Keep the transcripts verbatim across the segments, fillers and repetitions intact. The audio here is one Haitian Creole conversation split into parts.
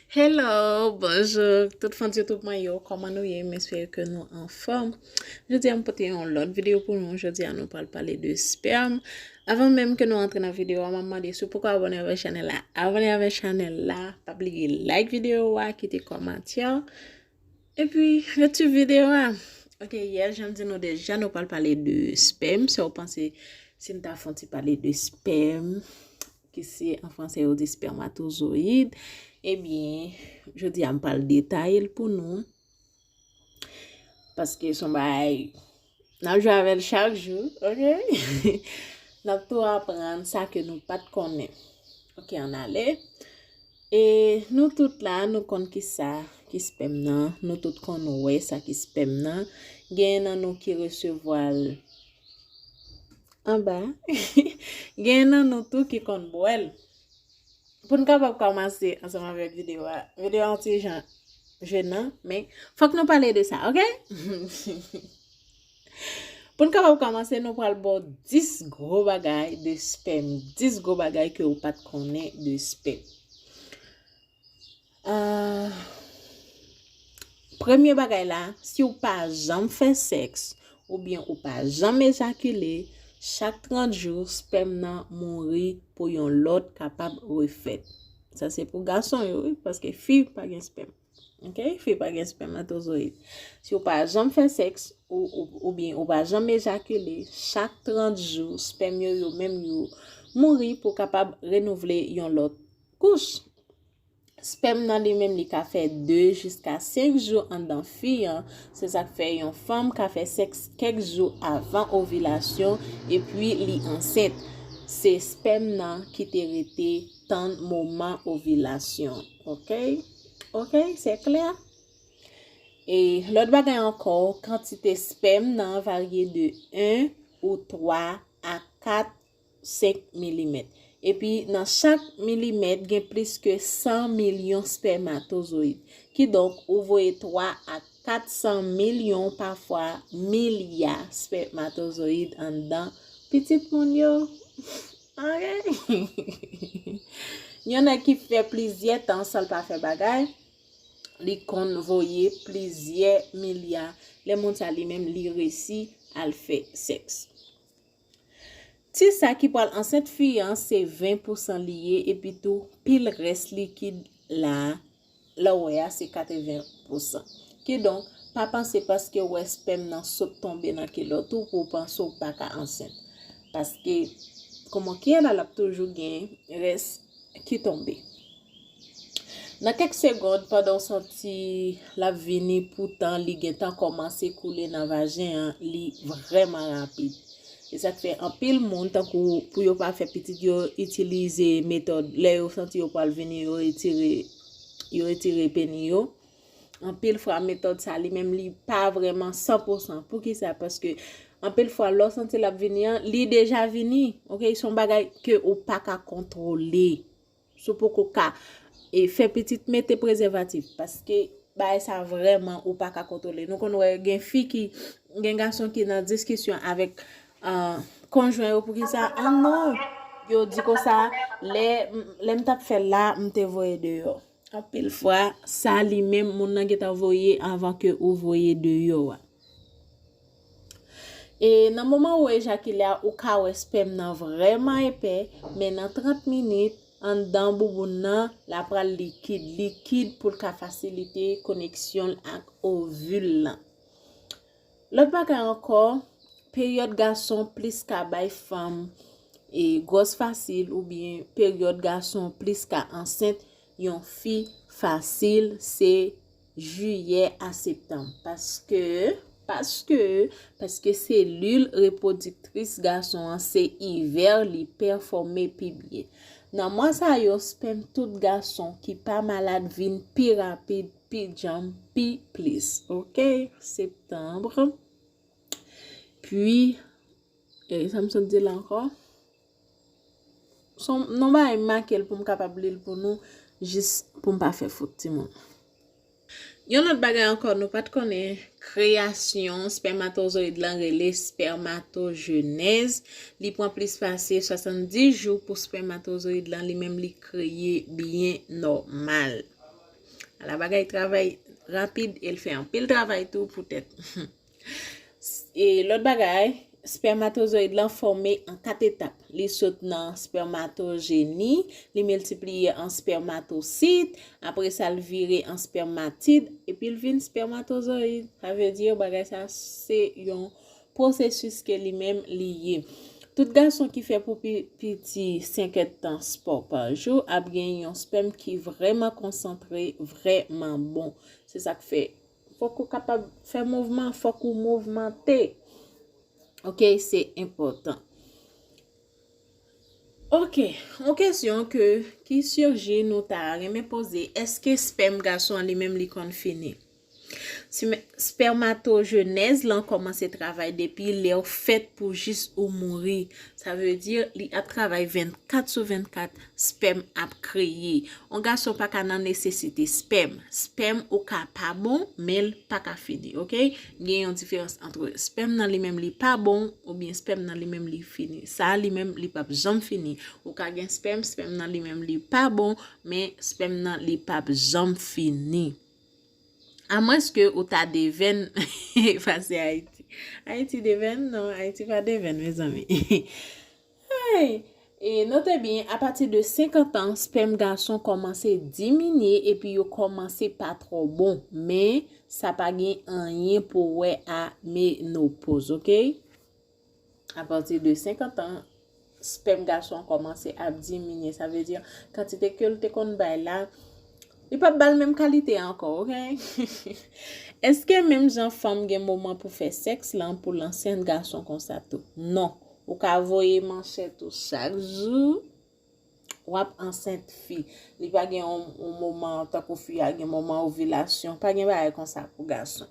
Hello, bonjou tout fans YouTube mwen yo, kòman nou ye? M espere ke nou anfòm. Jodi a m pote yon lòt videyo pou nou. Jodi a nou pral pale de spèm. Avan menm ke nou antre nan videyo a, m ap mande si w poko abòne avèk chanèl la, abòne avèk chanèl la. Pa bliye like videyo a, kite kòmantè. Epi, retire videyo a. Ok, yè, jan m di nou deja, nou pral pale de spèm. Si w panse si m ta fè yon ti pale de spèm, ki se an fransè yo di spermatozoyid, ebyen, jodi a m pral detaye l pou nou. Paske se yon bagay, n ap jwe avè l chak jou, ok? N ap tou aprann sa ke nou pa t konnen. Ok, ann ale. E nou tout la, nou konn ki sa ki spèm nan. Nou tout konn wè sa ki spèm nan. Gen nan nou ki resevwa l anba. Gen nan nou tou ki konn bwè l. Pou n kapab kòmanse ansanm avèk videyo a. Videyo a yon ti jan jenan, men fòk nou pale de sa, ok? Pou n kapab kòmanse, nou pral ba w dis gwo bagay de spèm. Dis gwo bagay ke w pa t konnen de spèm. Ah, premye bagay la, si w pa janm fè sèks, oubyen ou pa janm ejakile, chak trant jou, spèm nan mouri pou yon lòt kapab refèt. Sa se pou gason yo, wi, paske fi pa gen spèm. Ok? Fi pa gen spèmatozoyid. Si w pa janm fè sèks, ou, ou, oubyen ou pa janm ejakile, chak trant jou, spèm yo, yo menm yo mouri pou kapab renouvle yon lòt kouch. Spèm nan li menm li ka fè de jiska senk jou anndan fi an. Se sa k fè yon fanm ka fè sèks kèk jou avan ovilasyon epi li ansent. Se spèm nan ki te rete tann moman ovilasyon. Ok? Ok, se klè? E lòt bagay ankò, kantite spèm nan varye de en ou twa a kat senk milimèt. Epi nan chak milimèt, gen plis ke san milyon spèmatozoyid. Kidonk, ou voye twa a kat san milyon, pafwa milya spèmatozoyid anndan pitit moun yo. Ok? Yon nèg ki fè plizyè tan san l pa fè bagay, li konn voye plizyè milya. Lè moun sa li menm, li resi al fè sèks. Ti sa ki pral ansent fi an, se ven pousan li ye, epi tou pil rès likid la, lè w wè a, se katreven pousan. Kidonk, pa panse paske w wè spèm nan sot tonbe nan kilòt ou pou w panse w pa ka ansent. Paske, kòman ki ye la, l ap toujou gen rès ki tonbe. Nan kèk segonn, pandan w santi l ap vini, poutan li gentan kòmanse koule nan vajen an, li vrèman rapid. E sa k fè anpil moun, tankou pou yo pa fè pitit, yo itilize metòd, lè yo santi yo pral vini, yo retire, yo retire peni yo. Anpil fwa, metòd sa li menm li pa vrèman san pousan. Poukisa? Paske anpil fwa, lè w santi l ap vini an, li deja vini. Ok? Se yon bagay ke ou pa ka kontwole. Si w poko ka, e, fè pitit, mete prezèvatif. Paske bagay sa vrèman ou pa ka kontwole. Nou konn wè gen fi ki, gen gason ki nan diskisyon avèk, ah, konjwen yo poukisa? Ah non! Yo di konsa, lè, lè m t ap fè l la, m te voye deyò. Anpil fwa, sa li menm, moun nan gentan voye anvan ke ou voye deyò a. E nan moman ou ejakile a, ou ka wè spèm nan vrèman epè, men nan trant minit, anndan bouboun nan, l ap pral likid, likid pou l ka fasilite koneksyon l ak ovil lan. Lòt bagay ankò, peryòd gason plis ka bay fanm e gwòs fasil oubyen peryòd gason plis ka ansent yon fi fasil, se jiyè a septanm. Paske, paske, paske selil repwodiktris gason an se ivè, li pèfòme pi byen. Nan mwa sa yo, spèm tout gason ki pa malad vin pi rapid, pi djanm, pi plis. Ok? Septanm. Pi, e, sa m sot di la ankò? Se yon, non, bagay m make l pou m kapab li l pou nou, jis pou m pa fè fot, timoun. Yon lòt bagay ankò, nou pa t konnen, kreyasyon spèmatozoyid lan rele spèmatojenèz. Li pran plis pase swasanndis jou pou spèmatozoyid lan li menm li kreye byen nòmal. Ala bagay travay rapid e l fè anpil travay tou pou tèt. E lòt bagay, spèmatozoyid lan fòme an kat etap. Li sot nan spèmatojeni, li miltipliye an spèmatosit, apre sa l vire an spèmatid, epi l vin spèmatozoyid. Sa vle di bagay sa se yon pwosesis ke li menm li ye. Tout gason ki fè pou pi- piti senk èdtan spò pa jou ap gen yon spèm ki vrèman konsantre, vrèman bon. Se sa k fè fòk ou kapab fè mouvman, fòk ou mouvmante. Ok, se enpòtan. Ok, yon kesyon ke ki sijè nou ta renmen poze, èske spèm gason an li menm li konn fini? Spèmatojenèz lan kòmanse travay depi lè w fèt pou jis ou mouri. Sa vle di li ap travay vennkat sou vennkat, spèm ap kreye. Yon gason pa ka nan nesesite spèm. Spèm ou ka pa bon, men l pa ka fini, ok? Gen yon diferans ant spèm nan li menm li pa bon, oubyen spèm nan li menm li fini. Sa a li menm li p ap janm fini. Ou ka gen spèm, spèm nan li menm li pa bon, men spèm nan li p ap janm fini. Amwenske ou ta devèn pase Ayiti. Ayiti devèn? Non, Ayiti pa devèn, mezanmi. Ay! E note byen, apati de senkant an, spèm gason kòmanse diminye epi yo kòmanse pa twò bon. Men, sa pa gen anyen pou wè a menopoz, ok? Apati de senkant an, spèm gason an kòmanse ap diminye. Sa vle di, kantite ke l te konn bay la, li p ap ba l menm kalite ankò, ok? Èske menm jan fanm gen moman pou fè sèks lan pou l ansent gason konsa tou? Non. Ou ka voye manchèt ou chak jou, w ap ansent fi. Li pa gen yon, yon moman tankou fi a gen moman ovilasyon. Pa gen bagay konsa pou gason.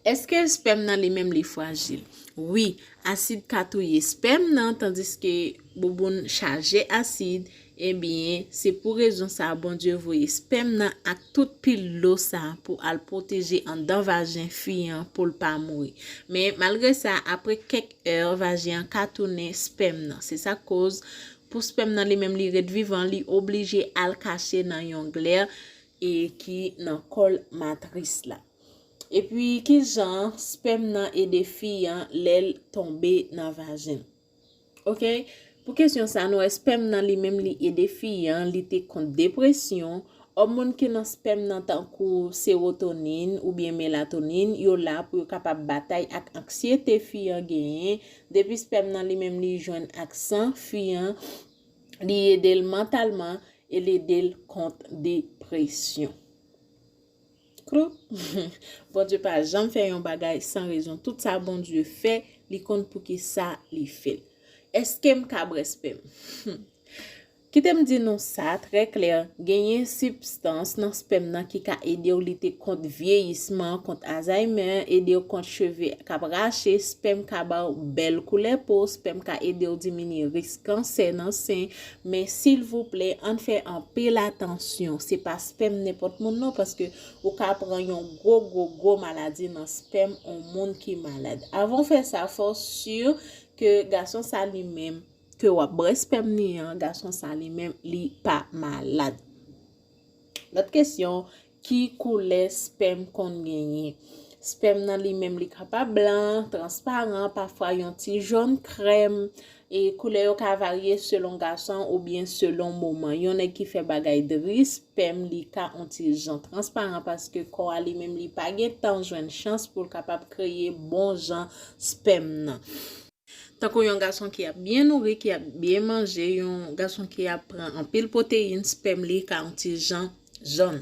Èske spèm nan li menm li frajil? Wi, asid ka touye spèm nan, tandiske bouboun chaje asid. Ebyen, se pou rezon sa a Bondye voye spèm nan ak tout pil lo sa a pou al pwoteje anndan vajen fi an pou l pa mouri. Men, malgre sa, apre kèk è, vajen an ka tounen spèm nan. Se sa k koz, pou spèm nan li menm li ret vivan, li oblije al kache nan yon glè e ki nan kòl matris la. Epi, kijan spèm nan ede fi an lè l tonbe nan vajen l? Ok? Pou kesyon sa, nou wè spèm nan li menm li ede fi an lite kont depresyon. Òmòn ki nan spèm nan tankou sewotonin oubyen melatonin, yo la pou yo kapab batay ak anksyete fi an genyen. Depi spèm nan li menm li jwenn ak san fi an, li ede l mantalman e l ede l kont depresyon. Klou. Bondye pa janm fè yon bagay san rezon. Tout sa Bondye fè, li konn poukisa li fè l. Èske m ka bwè spèm? Kite m di nou sa trè klè, genyen sibstans nan spèm nan ki ka ede w lite kont vyeyisman, kont Alzheimer, ede w kont cheve k ap rache, spèm ka ba w bèl koulè po, spèm ka ede w diminye risk kansè nan sen, men silvouplè, ann fè anpil atansyon, se pa spèm nenpòt moun non, paske ou ka pran yon gwo, gwo, gwo maladi nan spèm yon moun ki malad. Avan w fè sa, fò w si ke gason sa li menm, ke w ap bwè spèm li an, gason sa li menm, li pa malad. Lòt kesyon, ki koulè spèm konn genyen? Spèm nan li menm li kapab blan, transparan, pafwa yon ti jòn krèm. E koulè yo ka varye selon gason oubyen selon moman. Yon nèg ki fè bagay dri, spèm li ka on ti jan transparan paske kò a li menm li pa gen tan jwenn chans pou l kapab kreye bon jan spèm nan. Tankou yon gason ki ap byen nouri, ki ap byen manje, yon gason ki ap pran anpil pwoteyin, spèm li ka yon ti jan jòn.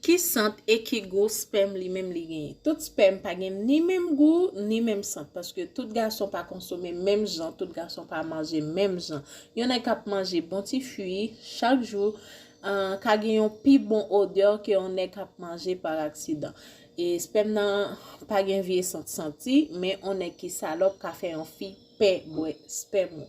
Ki sant e ki gou spèm li menm li genyen? Tout spèm pa gen ni menm gou, ni menm sant, paske tout gason pa konsome menm jan, tout gason pa manje menm jan. Yon nèg k ap manje bon ti fwi chak jou, ah, ka gen yon pi bon odè ke yon nèg k ap manje pa aksidan. E spèm nan pa gen vye sant santi, men yon nèg ki salòp ka fè yon fi pè bwè spèm ou.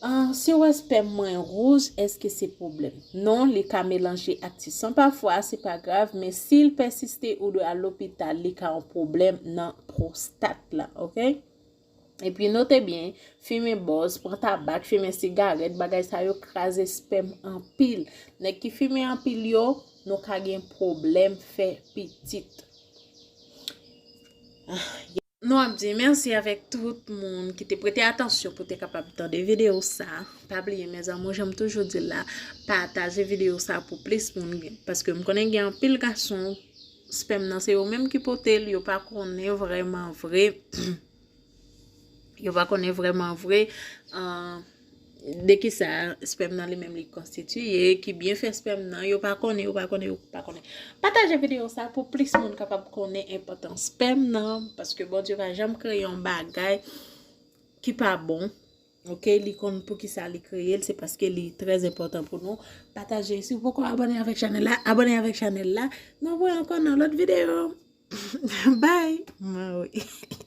Ah, si w wè spèm mwen wouj, èske se pwoblèm? Non, li ka melanje ak ti san pafwa, se pa grav, men si l pèsiste, ou dwe al lopital, li ka yon pwoblèm nan pwostat la, ok? Epi note byen, fimen bòz, pran tabak, fimen sigarèt, bagay sa yo kraze spèm anpil. Nèg ki fimen anpil yo, nou ka gen pwoblèm fè pitit. Nou ap di mèsi avèk tout moun ki te prete atansyon pou te kapab tande videyo sa. Pa bliye, mes amours, jan m toujou di la, pataje videyo sa pou plis moun, paske m konnen gen anpil gason, spèm nan se yo menm ki pote l, yo pa konnen vrèman vre. Yo pa konnen vrèman vre, ah, de ki sa spèm nan li menm li konstitiye, ki byenfè spèm nan, yo pa konnen, yo pa konnen, yo pa konnen. Pataje videyo sa pou plis moun kapab konnen enpòtans spèm nan, paske Bondye pa janm kreye yon bagay ki pa bon. Ok, li konn pou ki sa li kreye l, se paske li trè enpòtan pou nou. Pataje, si w poko abòne avèk chanèl la, abòne avèk chanèl la. Nou wè ankò nan lòt videyo. Bye. Mawi.